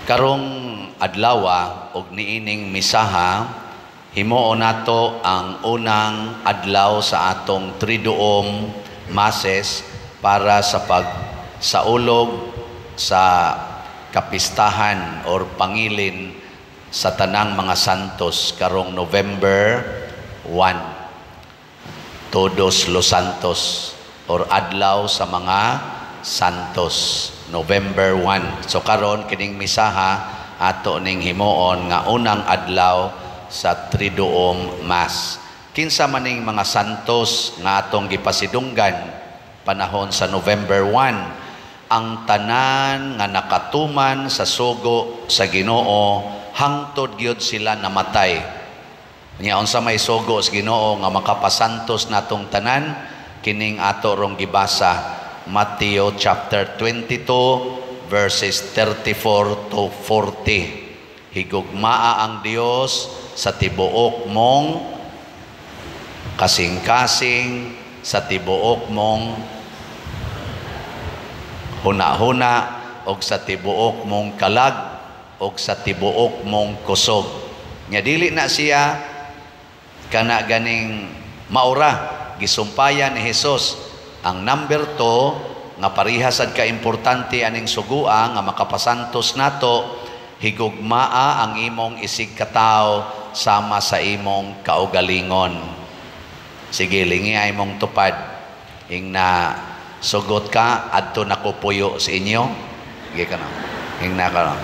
Karong adlawa og niining misaha, himuon nato ang unang adlaw sa atong Triduum Masses para sa pagsaulog sa kapistahan or pangilin sa tanang mga santos karong November 1. Todos los Santos or adlaw sa mga santos, November 1. So karon, kining misaha ato ning himuon nga unang adlaw sa Triduum Mass. Kinsa maning mga santos nga atong gipasidunggan panahon sa November 1? Ang tanan nga nakatuman sa sugo sa Ginoo hangtod gyud sila namatay. Nya unsa may sugo sa Ginoo nga makapasantos natong tanan? Kining ato rong gibasa, Matthew chapter 22 verses 34 to 40. Higugmaa ang Dios sa tibuok mong kasing-kasing, sa tibuok mong huna-huna, og sa tibuok mong kalag, og sa tibuok mong kusog. Nga dili na siya kana ganing maura, gisumpayan ni Jesus ang number 2 nga pareha sad ka importante aning sugua nga makapasantos nato: higugmaa ang imong isig katawo sama sa imong kaugalingon. Sige, lingi ay mong tupad. Ing na sugot ka, adto na ko puyo sa inyo. Sige ka na. Ing na ka na.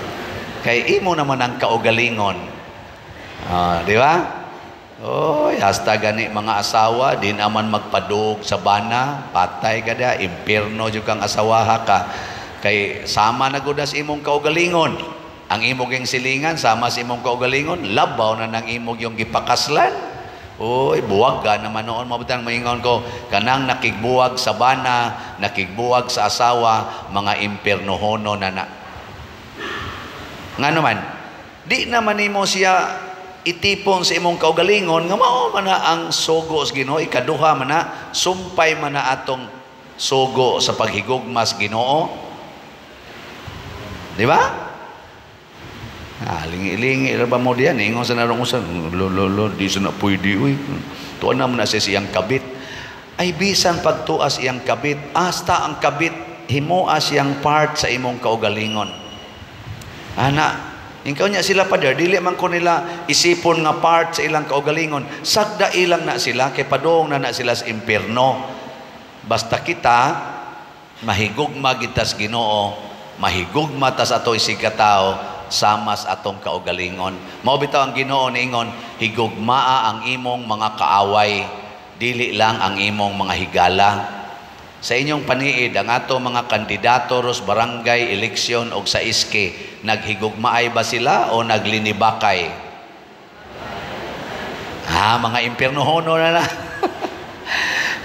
Kay imo naman ang kaugalingon. Di ba? Oy, hasta gani mga asawa, di naman magpadug sa bana, patay ka da, impierno jud kang asawaha ka. Kay sama na gud sa imong kaugalingon. Ang imong ging silingan, sama sa imong kaugalingon, labaw na nang imong yung gipakaslan. Oy, buwag ka naman noon, mabutang maingon ko, kanang nakigbuwag sa bana, nakigbuwag sa asawa, mga impiernohono na na. Nga naman, di naman nimo siya itipon sa imong kaugalingon nga mao man na ang sugo sa Ginoo, ikaduha man na, sumpay man na atong sugo sa paghigugma sa Ginoo. Di ba? Ah, lingi-lingi ra ba mo diyan? Ingon sa narong usa, lo lo lo, di sa na pwede uy. Tuan na mo na siya siyang kabit. Ay bisan pagtuas iyang kabit, hasta ang kabit himoa siyang part sa imong kaugalingon. Ana, ikaw niya sila pa dili man ko nila isipon nga part sa ilang kaugalingon. Sagda ilang na sila kay padung na na sila sa impierno. Basta kita mahigugma kita sa Ginoo, mahigugma ta sa ato isig katawo sama sa atong kaugalingon. Mao bitaw ang Ginoo niingon, higugmaa ang imong mga kaaway, dili lang ang imong mga higala. Sa inyong paniid, ang ato mga kandidato ros barangay eleksyon og sa iske, naghigugmaay ba sila o naglinibakay? Ah, mga impiernohono na na.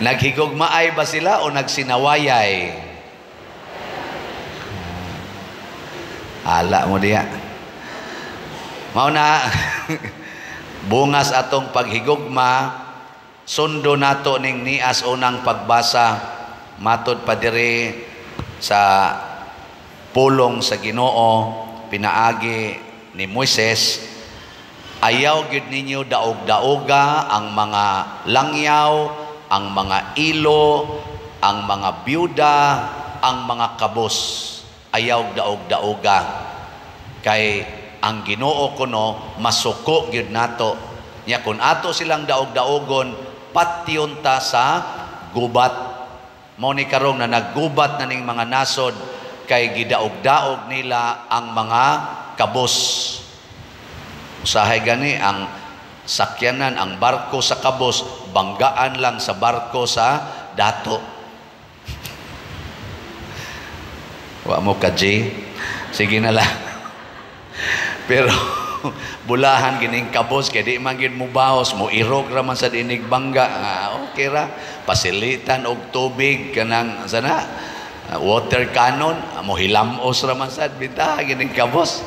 Naghigugmaay ba sila o nagsinawayay? Ala mo diya. Mao na bungas atong paghigugma, sundo nato ning nias unang pagbasa matod pa diri sa pulong sa Ginoo pinaagi ni Moises. Ayaw gyud ninyo daog-daoga ang mga langyaw, ang mga ilo, ang mga byuda, ang mga kabos. Ayaw daog-daoga kay ang Ginoo kuno masuko gyud nato. Nya kun ato silang daog-daogon, patyon ta sa gubat. Mao ni karong na naggubat na ning mga nasod kay gidaog-daog nila ang mga kabos. Usahay gani ang sakyanan, ang barko sa kabos, banggaan lang sa barko sa dato. Wa mo ka, G. Sige na lang. Pero bulahan gining kabos kay di man gid mo baos, mo irog ra man sa dinig bangga. Ah, okay ra, pasilitan og tubig kanang sana water cannon, mo hilamos ra man sad bita gining kabos,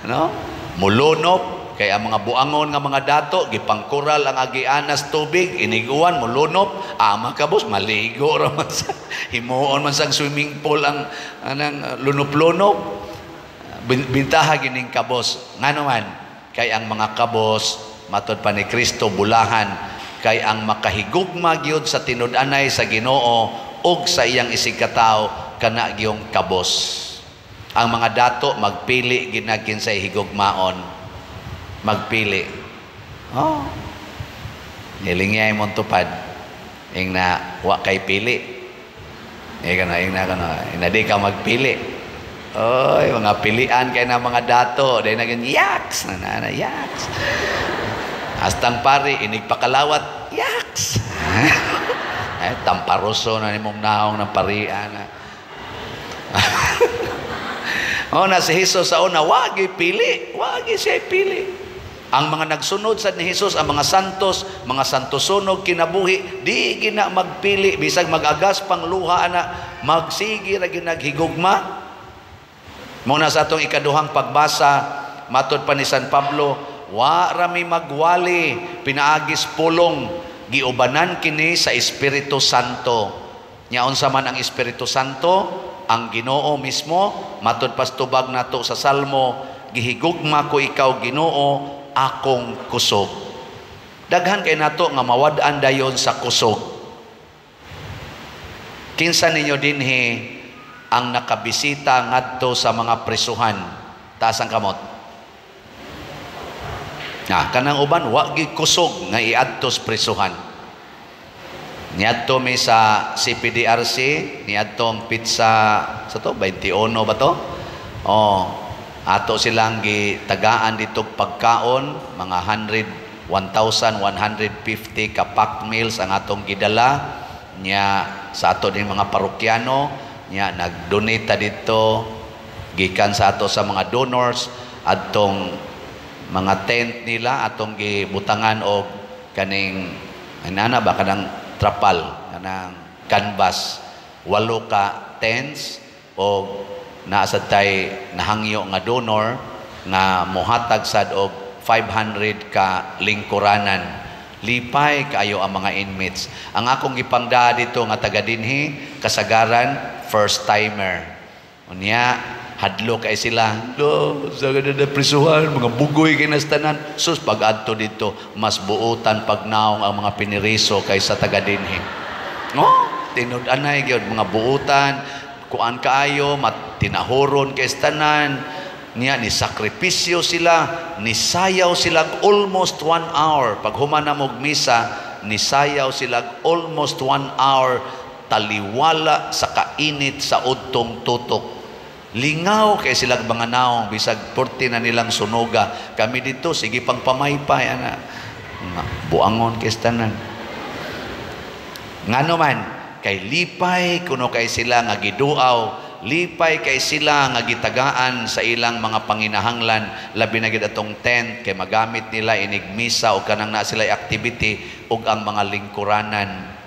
no? Mulunop kay ang mga buangon nga mga dato gipangkural ang agianas tubig, iniguan mulunop, ama kabos maligo ra man sa himuon man sa swimming pool ang anang lunop-lunop. Bintaha gining kabos. Ngano man, kay ang mga kabos, matod pa ni Kristo, bulahan kay ang makahigugma gyud sa tinud-anay sa Ginoo ug sa iyang isigkatawo, kana gyung kabos. Ang mga dato magpili gid na kinsay higugmaon. Magpili. Oh. Nilingiyay mong tupad. Ing na wa kay pili. Eh kana ing na kana, ing di ka magpili. Oy, mga pilian kay na mga dato, dahil naging yaks na na, na yaks. Hastang pari inig pakalawat, yaks. Eh, tamparoso na nimong naong ng parian. Oh, na si Jesus sa una, wagi pili, wagi siya pili. Ang mga nagsunod sa ni Jesus, ang mga santos, mga santosunog kinabuhi, di gina magpili, bisag mag-agas pang luha ana, magsigi ra ginaghigugma. Muna sa atong ikaduhang pagbasa, matod pa ni San Pablo, wa rami magwali pinaagis pulong, giubanan kini sa Espiritu Santo. Nya unsa man ang Espiritu Santo? Ang Ginoo mismo. Matod pas tubag nato sa Salmo, "Gihigugma ko ikaw, Ginoo, akong kusog." Daghan kay nato nga mawad-an dayon sa kusog. Kinsa ninyo dinhi ang nakabisita ngadto sa mga presuhan? Taas ang kamot. Na kanang uban wa gi kusog nga iadto sa presuhan. Niadto mi sa CPDRC niadtong pizza sa to 21 ba to? Oh, ato silang gitagaan dito pagkaon, mga 100 1,150 ka pack meals ang atong gidala nya sa ato din mga parokyano. Nya nag-donate ta dito gikan sa ato sa mga donors adtong mga tent nila, atong gibutangan og kaning inana ba, kanang trapal, kanang canvas, walo ka tents, og naa sad tay nahangyo nga donor nga mohatag sad og 500 ka lingkuranan. Lipay kaayo ang mga inmates. Ang akong gipangdaa dito nga taga dinhi, kasagaran first timer. Unya hadlo kay sila, lo sa ganda na prisuhan, mga bugoy kay tanan. Sus, pag adto dito, mas buutan pagnaong ang mga piniriso kaysa taga dinhi. Oh, tinud-anay gyud, mga buutan, kuan kaayo, tinahoron kay tanan. Niya ni sakripisyo sila, nisayaw sila almost 1 hour. Pag human na mog misa, nisayaw sila almost 1 hour, taliwala sa kainit sa udtong tutok. Lingaw kay sila mga naong, bisag porte na nilang sunuga. Kami dito sige pang pamaypay ana. Buangon kay tanan. Ngano man, kay lipay kuno kay sila nga giduaw, lipay kay sila nga gitagaan sa ilang mga panginahanglan, labi na gid atong tent kay magamit nila inig misa o kanang naa sila activity ug ang mga lingkuranan.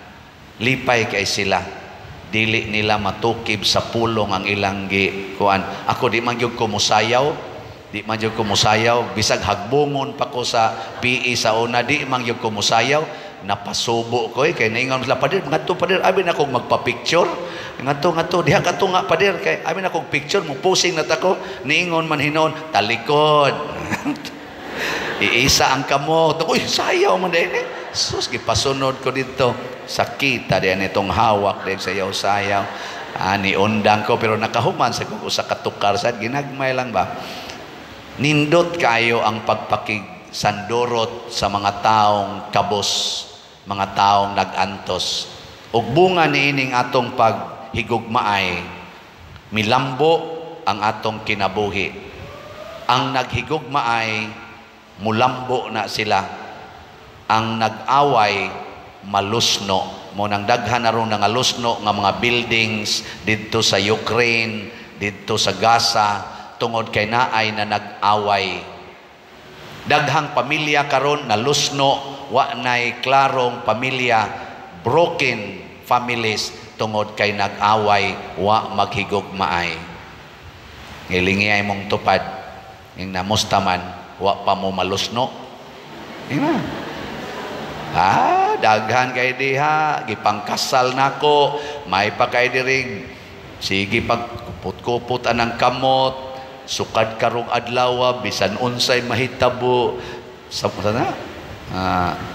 Lipay kay sila. Dili nila matukib sa pulong ang ilang gi kuan. Ako di man gyud ko mosayaw, di man gyud ko mosayaw, bisag hagbungon pa ko sa PE sa una, di man gyud ko mosayaw. Napasubo ko eh, kay naingon sila, "Pader, ngadto pader, abi na kong magpa-picture. Ngadto, ngadto, diha kadto nga pader, kay abi na kong picture, mo posing na ta ko." Niingon man hinon, "Talikod. Iisa ang kamot." Uy, sayaw man din eh. Sus, gipasunod ko dito. Sakita din itong hawak din sayaw-sayaw. Ah, niundang ko, pero nakahuman sa kung usa katukar sad, ginagmay lang ba. Nindot kayo ang pagpakigsandurot sa mga taong kabos, mga taong nag-antos. Ug bunga niining atong paghigugmaay, milambo ang atong kinabuhi. Ang naghigugmaay, mulambo na sila. Ang nag-away, malusno. Mo nang daghan aron nangalusno nga mga buildings didto sa Ukraine, didto sa Gaza, tungod kay naay na nag-away. Daghang pamilya karon nalusno, wa nay klarong pamilya, broken families tungod kay nag-away, wa maghigugmaay. Ngilingi mong tupad, ing namusta man, wa pa mo malusno. Ina. Ah, daghan kay diha, gipangkasal nako, may pa kay diring sige pag kupot-kupot anang kamot. Sukad karong adlaw, bisan unsay mahitabo sa sana,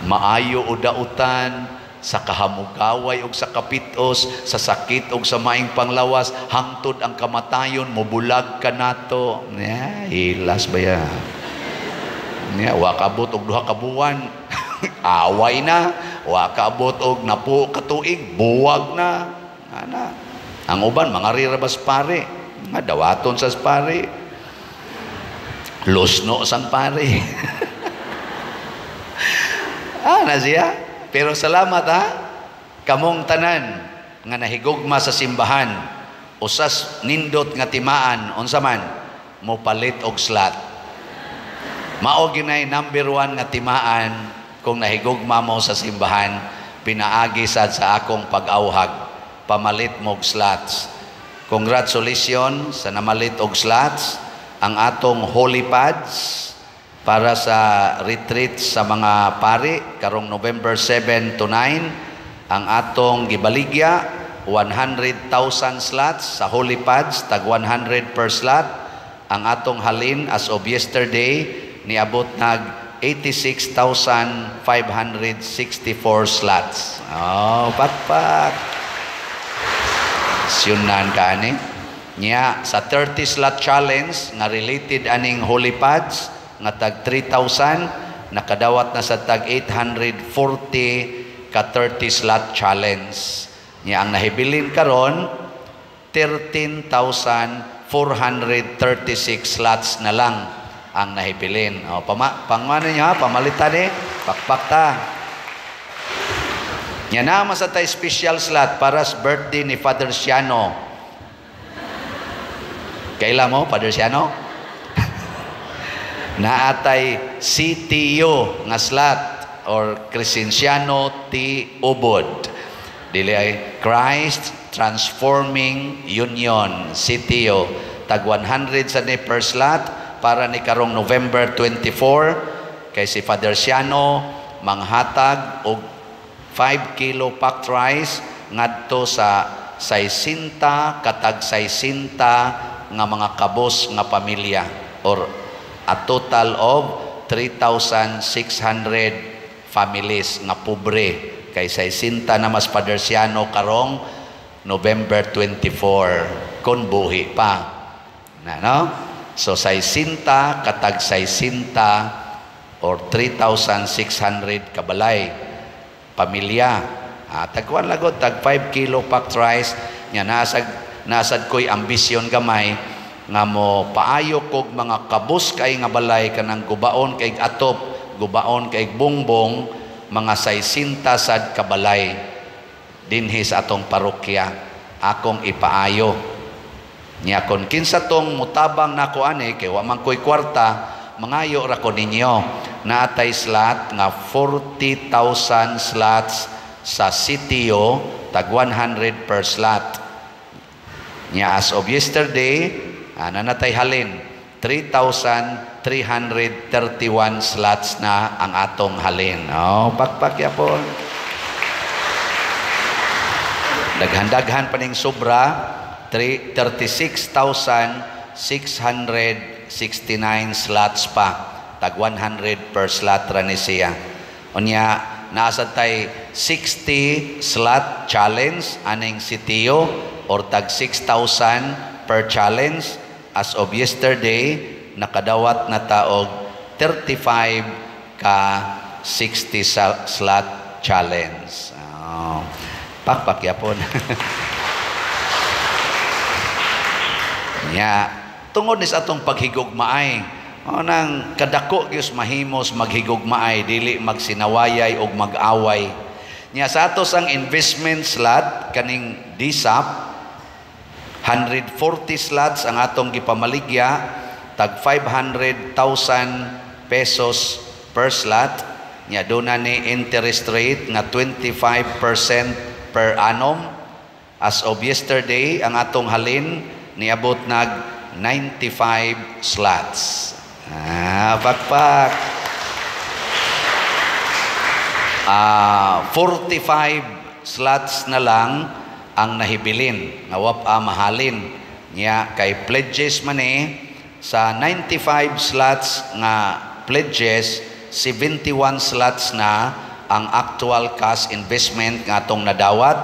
maayo o dautan, sa kahamugaway og sa kapitos, sa sakit og sa maing panglawas, hangtod ang kamatayon mobulag kanato. Yeah, hilas ba ya? Nya wa kaabot og 2 ka buwan, away na. Wa kaabot og napo ka tuig, buwag na. Ana. Ang uban mga rirabas pare, nga dawaton sa pare. Lusno sang pare. Na siya. Pero salamat ha, kamong tanan nga nahigugma sa simbahan, usas nindot nga timaan, unsa man mo palit og slot. Mao ginay number 1 nga timaan kung nahigugma mo sa simbahan, pinaagi sad sa akong pag-awhag, pamalit mo og slots. Congratulations sa namalit og slots. Ang atong holy pads para sa retreat sa mga pari karong November 7 to 9, ang atong gibaligya 100,000 slots sa holy pads, tag 100 per slot. Ang atong halin as of yesterday niabot nag 86,564 slots. Oh, pakpak. Siyunan ka ani. Nya sa 30 slot challenge nga related aning holy pads nga tag 3,000, nakadawat na sa tag 840 ka 30 slot challenge. Nya ang nahibilin karon 13,436 slots na lang ang nahibilin. O, pangmano niyo ha, pamalitan eh, pakpak ta. Nya na sa tay special slot para sa birthday ni Father Siano. Kaila mo, Father Siano? Naatay CTU nga slot or Crescenciano T. Ubod. Dili ay Christ Transforming Union, CTU. Tag 100 sa ni per slot para ni karong November 24 kay si Father Siano manghatag og 5 kilo packed rice ngadto sa 60 katag 60 nga mga kabos nga pamilya or a total of 3,600 families nga pobre. Kay 60 na mas Father Siano karong November 24 kon buhi pa na, no? So 60 katag 60 or 3,600 kabalay pamilya. Tagkuan lagot tag 5 kilo packed rice. Nya nasad ko'y ambisyon gamay nga mo paayo kog mga kabus kay nga balay kanang gubaon kay atop, gubaon kay bongbong, mga 60 sad kabalay dinhi sa atong parokya akong ipaayo. Nya kon kinsa tong mutabang nako ani kay wa man koy kwarta, mangayo ra ko ninyo. Naatay slot nga 40,000 slots sa CTO, tag 100 per slot. Nya as of yesterday, nanatay halin 3,331 slots na ang atong halin. Oh, pakpak yapon. Daghan-daghan pa ning sobra, 36,669 slots pa. Tag 100 per slot ra ni siya. Unya, nasa tay 60 slot challenge aning sitio or tag 6,000 per challenge. As of yesterday, nakadawat na taog 35 ka 60 slot challenge. Oh, pakpak yapon. Nya, tungod ni sa atong paghigugmaay, o nang kadako gyud mahimos maghigugmaay, dili magsinawayay og mag-away. Nya sa atos ang investment slot kaning DSAP, 140 slots ang atong gipamaligya, tag 500,000 pesos per slot. Nya doon ni interest rate nga 25% per annum. As of yesterday, ang atong halin niabot nag 95 slots. Pakpak. 45 slots na lang ang nahibilin nga wap mahalin. Nya kay pledges man sa 95 slots nga pledges, 71 slots na ang actual cash investment nga atong nadawat.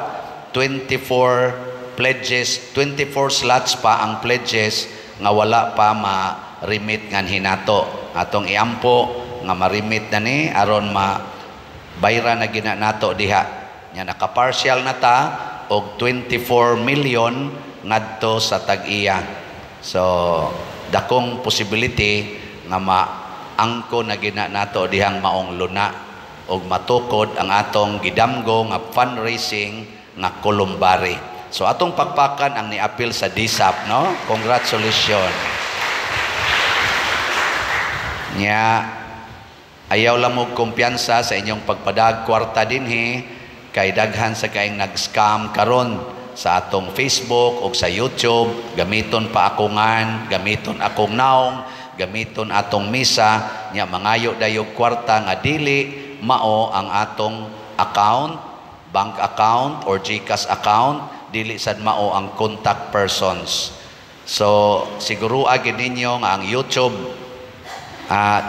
24 pledges, 24 slots pa ang pledges nga wala pa ma-remit nganhi nato. Atong iampo nga ma-remit na ni aron ma bayra na gina nato diha. Nya naka-partial na ta og 24 million ngadto sa tag-iya. So dakong possibility nga maangko na gina nato dihang maong luna og matukod ang atong gidamgo nga fundraising nga columbary. So atong pakpakan ang niapil sa DSAP, no? Congratulations. Nya ayaw lang mo kumpiyansa sa inyong pagpadag kwarta dinhi kay daghan sa kaing nag-scam karon sa atong Facebook o sa YouTube, gamiton pa ako ngan, gamiton akong naong, gamiton atong misa, nya mangayo dayog kwarta nga dili mao ang atong account, bank account or GCash account, dili sad mao ang contact persons. So siguro agin ninyo nga ang YouTube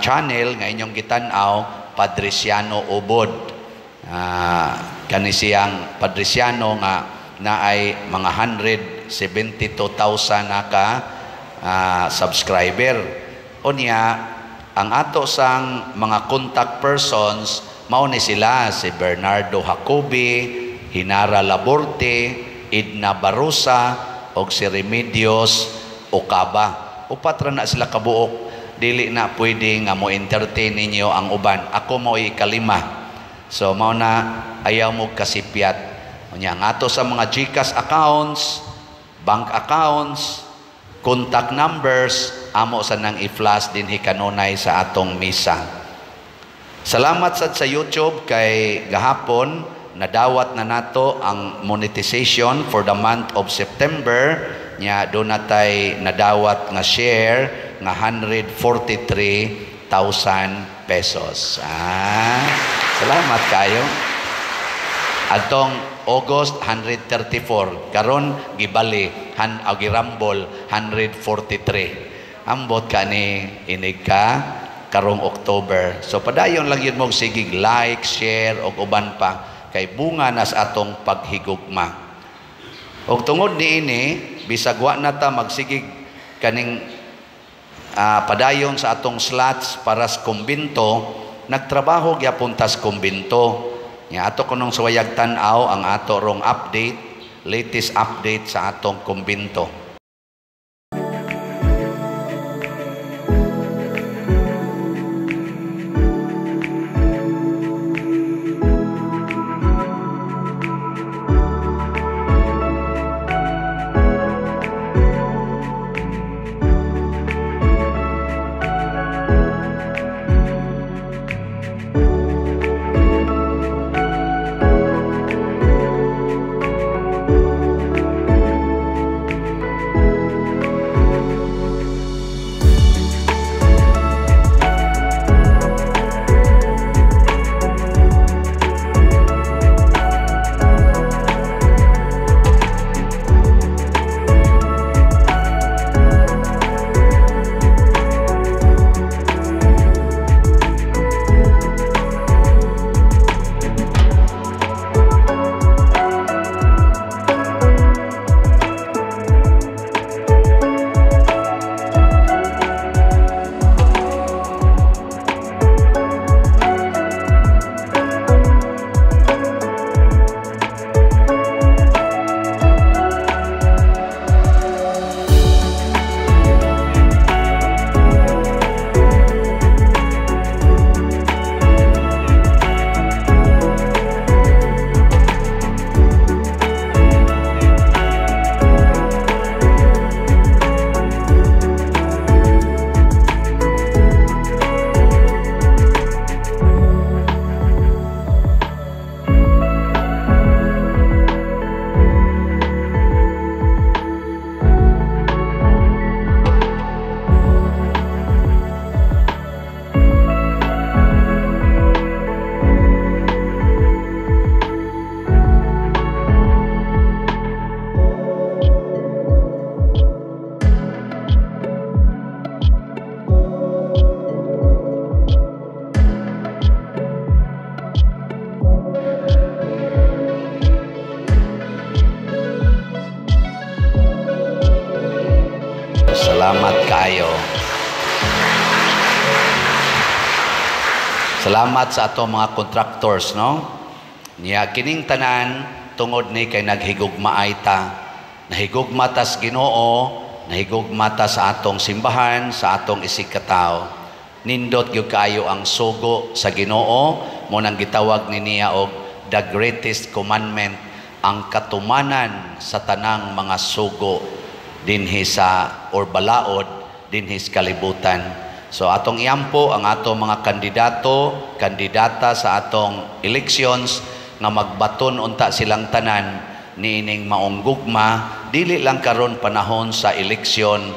channel nga inyong gitan-aw, Padriciano Ubod. Kani siyang Padriciano nga naay mga 172,000 naka subscriber. Unya ang ato sang mga contact persons mao ni sila si Bernardo Jacobi, Hinara Laborte, Edna Barosa og si Remedios Ocaba. Upat ra na sila kabuok. Dili na pwede nga mo entertain ninyo ang uban. Ako mo ikalima. So mao na ayaw mo kasipyat. Unya ang ato sa mga GCash accounts, bank accounts, contact numbers, amo sa nang i-flash dinhi kanunay sa atong misa. Salamat sad sa YouTube kay gahapon nadawat na nato ang monetization for the month of September. Nya do natay nadawat nga share nga 143,000 pesos. Salamat kayo. Atong August 134, karon gibali han girambol 143. Ambot kani inig ka karong October. So padayon lang yun mo sigig like, share og uban pa kay bunga nas atong paghigugma. Og tungod niini bisag wa na ta magsigig kaning padayon sa atong slots para sa kumbinto, nagtrabaho gyapon tas kumbinto. Nya ato kunong suwayag tan-aw ang ato rong update, latest update sa atong kumbinto. Salamat kaayo. Salamat sa atong mga contractors, no? Niya kining tanan tungod ni kay naghigugmaay ta. Nahigugma tas Ginoo, nahigugma ta sa atong simbahan, sa atong isig katawo. Nindot gyud kaayo ang sugo sa Ginoo, mo nang gitawag ni niya og the greatest commandment, ang katumanan sa tanang mga sugo dinhi sa or balaod dinhi sa kalibutan. So atong iampo ang atong mga kandidato, kandidata sa atong elections nga magbaton unta silang tanan niining maong gugma, dili lang karon panahon sa eleksyon,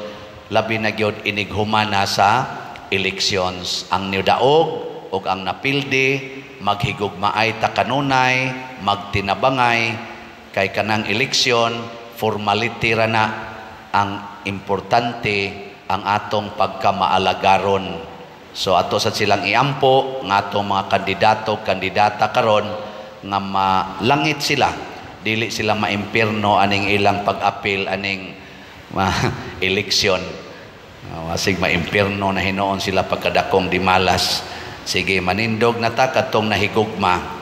labi na gyud inighumana sa elections. Ang nidaog ug ang napildi maghigugmaay ta kanunay, magtinabangay, kay kanang eleksyon formality ra na, ang importante ang atong pagkamaalagaron. So ato sa silang iampo nga atong mga kandidato, kandidata karon nga malangit sila, dili sila maimpirno aning ilang pag-apil aning eleksyon. Wasig maimpirno na hinuon sila pagkadakong dimalas. Sige, manindog na ta katong nahigugma.